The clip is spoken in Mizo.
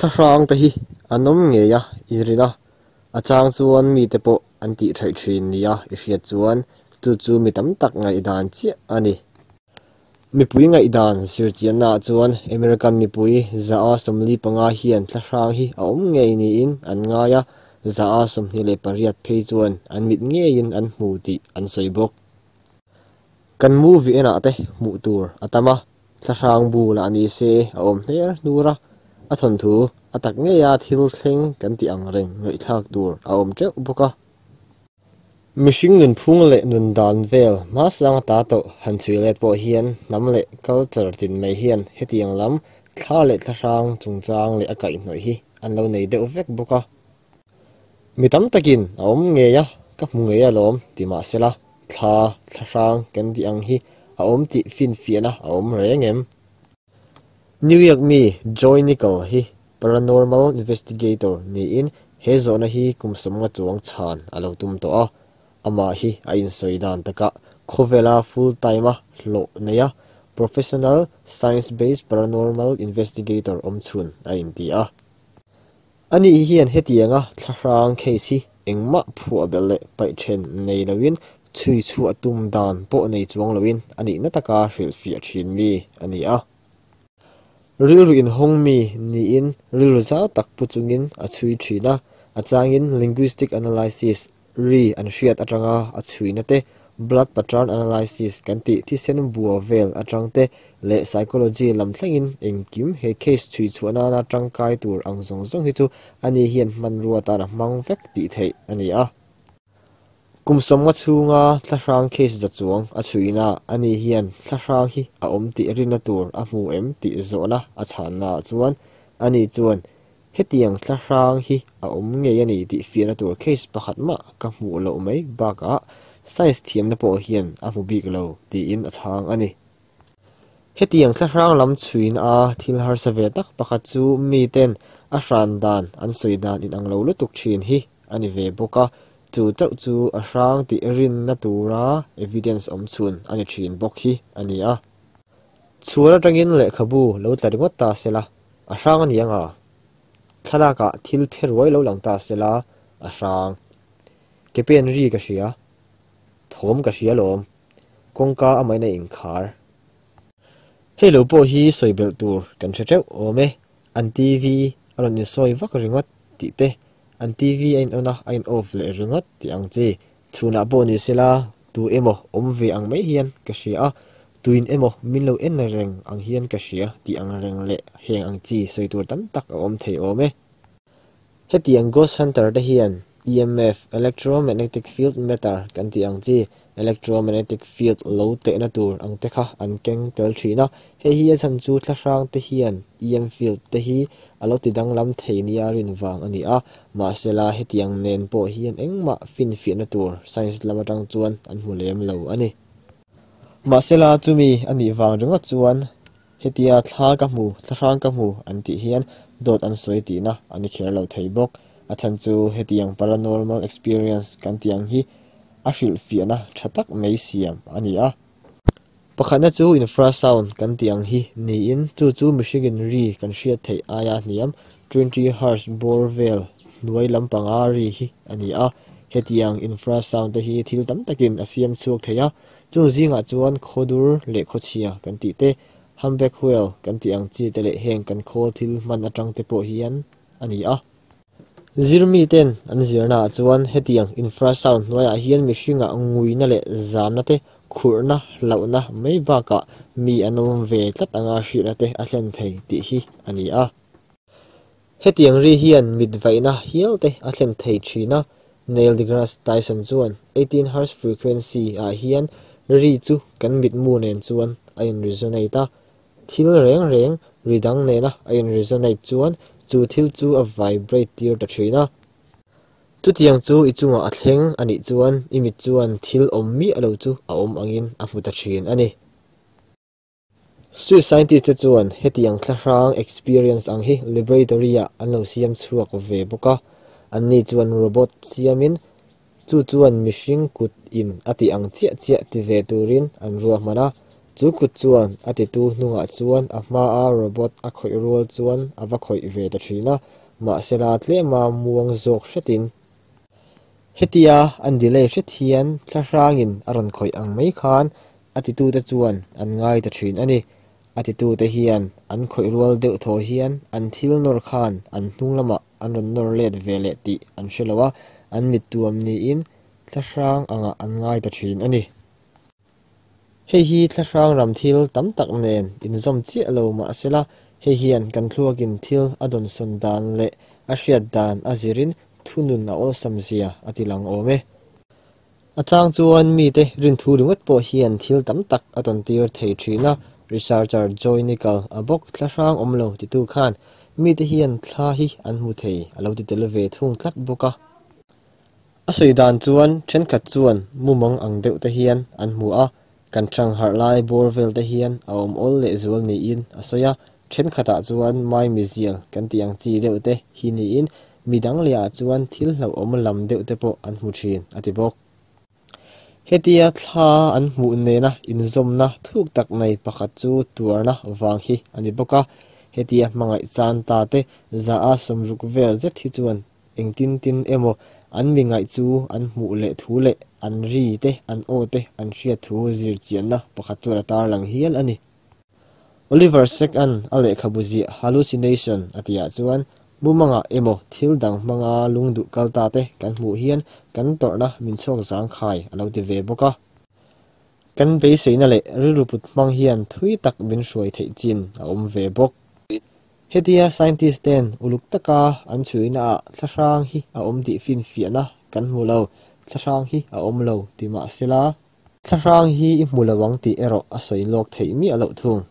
Thlahrang te hi an awm ngei a i rin a, a chang chuan mite pawh an tih theih thin nia i hriat chuan chu chu mi tam tak ngaihdan chiah a ni. Mipui ngaihdan zirchiannaah chuan American mipui 145 hian thlahrang hi a awm ngei niin an ngai a, 28 phei chuan an mit ngeiin an hmu tih an sawi bawk. Kan movie enah te hmuh tur a tam a, Thlahrang bu lah ni se a awm hmer hnur a, a thawnthu a tak ngeia thil thleng kan tih ang reng ngaihthlak tur a awm teuh bawk a. Mihring nunphung leh nun dan vel hmasang ata tawh han chhui let pawh hian hnam leh culture tin mai hian hetiang lam thla leh thlahrang chungchang leh a kaihhnawih hi an lo nei deuh vek bawk a. Mi tam takin a awm ngei a, ka hmu ngei alawm ti mah sela, thla, thlahrang kan tih ang hi a awm tih finfiahna a awm reng em? New York mi Joy Nickel hi paranormal investigator niin he zawhna hi kum 50 chuang chhan a lo tum tawh a, amah hi a insawi dan takah khawvela full time a hlawh nei a, professional science-based paranormal investigator awmchhun a inti a. Ani hian hetianga thlahrang case hi engmah phuah belh leh paih then nei loin chhui chhuah tum dan pawh nei chuang loin a nihna taka hrilhfiah thin mi a ni a. Rilru inhawng mi niin rilru zau tak pu chungin a chhui thin a, a changin linguistic analysis Ri an hriat atanga a chhuina te, blood pattern analysis kan tih thisen bua vel atang te leh psychology lam thlengin engkim he case chhui chhuah nana tangkai tur ang zawng zawng hi chu ani hian hmanrua atan a hmang vek tih theih a ni a. Kum 50 chhunga thlahrang case za chuang a chhuina ani hian thlahrang hi a awm tih rinna tur a hmu em tih zawhna a chhannaah chuan ani chuan Hetiang thlahrang hi a awm ngei a ni tih fiahna tur case pakhat mah ka hmuh loh mai bakah science thiamna pawh hian a hmu bik lo tiin a chhang a ni. Hetiang thlahrang lam chhuina a thil harsa ve tak pakhat chu miten a hran dan an sawi dan inang lo lutuk thin hi a ni ve bawk a, chu chauh chu a hrang tih rinna tura evidence awm chhun a ni thin bawk hi a ni a. Chhuan atangin lehkhabu lo tla ringawt ta sela A hrang a ni ang a, thlalakah thil phe ruai lo lang ta sela a hrang. Ke pen ri ka hria, thawm ka hria alawm, kawngka amahin a inkhar. Hei lo pawh hi sawi belh tur kan hre teuh awm e, an TV a rawn insawi vak ringawt tih te, an TV a in on a, a in off leh ringawt tih ang chi. Chhunah pawh ni sela, tu emaw awm ve ang mai hian ka hria a, tuin emaw min lo en reng ang hian ka hria tih ang reng leh heng ang chi sawi tur tam tak a awm thei awm e. Hetiang Ghost Hunter te hian EMF, Electromagnetic Field Meter, kan tih ang chi, electromagnetic field lo tehna tur ang te kha an keng tel thin a, hei hi a chhan chu thlahrang te hian EM field te hi a lo ti danglam thei nia rin vang a ni a, mahsela hetiang nen pawh hian engmah finfiahna tur science lam atang chuan an hmu lem lo a ni. Mahsela chumi a nih vang ringawt chuan hetia thla ka hmu, thlahrang ka hmu an tih hian dawt an sawi tihna a ni kher lo thei bawk. A chhan chu hetiang paranormal experience kan tih ang hi a hrilhfiahna tha tak mai siam a ni a. Pakhatna chu infrasound kan tih ang hi niin chu chu mihringin ri kan hriat theih aia hniam 20 hertz bawr vel hnuai lampanga ri hi a ni a. Hetiang infrasound te hi thil tam takin a siam chhuak thei a, chung zingah chuan khawdur leh khawchhia kan tih te, humpback whale kan tih ang chi te leh heng kan khawl thil hman atang te pawh hian a ni a. Zirmi ten an zirnaah chuan hetiang infrasound hnuaiah hian mihringah nguina leh zamna te, khurhna, hlauhna mai bakah mi an awm ve tlat anga hriatna te a thlen thei tih hi a ni a. Hetiang ri hian mit vaihna hial te a thlen thei thin a, Neil deGrasse Tyson chuan 18 hertz frequency ah hian ri chu kan mitmu nen chuan a in resonate a, Thil reng reng ri dang nena a in resonate chuan chu thil chu a vibrate tir ta thin a. Chutiang chu i chungah a thleng a nih chuan i mit chuan thil awm miah lo chu a awm angin a hmu ta thin a ni. Swiss scientist te chuan hetiang thlahrang experience ang hi laboratory ah an lo siam chhuak ve bawk a. Anni chuan robot siamin Chu chuan mihring kut in a tih ang chiah chiah ti ve turin an ruahman a. Chu kut chuan a titu hnungah chuan a hmaa robot a khawih rual chuan a va khawih ve ta thin a, mahsela tlema muang zawk hretin. Hetia an delay hret hian thlahrangin a rawn khawih ang mai khan a titute chuan an ngai ta thin a ni. A titute hian an khawih rual deuh thaw hian an thil nawr khan an hnung lamah an rawn nawr let ve leh tih an hre lo a, an mittuam niin thlahrang angah an ngai ta thin a ni. Hei hi thlahrang ram thil tam tak nen inzawm chiah lo mah sela, hei hian kan thluakin thil a dawnsawn dan leh a hriat dan a zirin thunun a awlsam zia a ti lang awm e. A chang chuan mite rinthu ringawt pawh hian thil tam tak a tawntir thei thin a, researcher Joy Nickel a bawk thlahrang awm lo titu khan mite hian thla hi an hmu thei a lo ti tel ve thung tlat bawk a. A sawi dan chuan thenkhat chuan mumang ang deuh te hian an hmu a, kan thang harh lai bawr vel te hian a awm awl leh zual niin a sawi a, thenkhatah chuan maimizial kan tih ang chi deuh te hi niin midang lehah chuan thil hlauhawm lam deuh te pawh an hmu thin a ti bawk. Hetia thla an hmuh nena inzawmna thuk tak nei pakhat chu tuarna vang hi a ni bawk a, hetia hmangaih chan ta te za a 60 vel zet hi chuan Engtin tin emaw an mi ngaih chu an hmuh leh thu leh an ri te, an aw te an hriat thu zir chianna pakhat chuan a tarlang hial a ni. Oliver Sacks-a'n a lehkhabu ziah Hallucination a tihah chuan mumangah emaw thil dang hmanga lungduh kal ta te kan hmuh hian kan tawrhna min chhuak zangkhai a lo ti ve bawk a. Kan beiseina leh rilru put hmang hian thui tak min hruai theih chin a awm ve bawk. Hetia scientist ten uluk taka an chhuina ah thlahrang hi a awm tih finfiahna kan hmu lo, thlahrang hi a awm lo ti mah sela, thlahrang hi i hmu lo ang tih erawh a sawi lawk theih miah loh thung.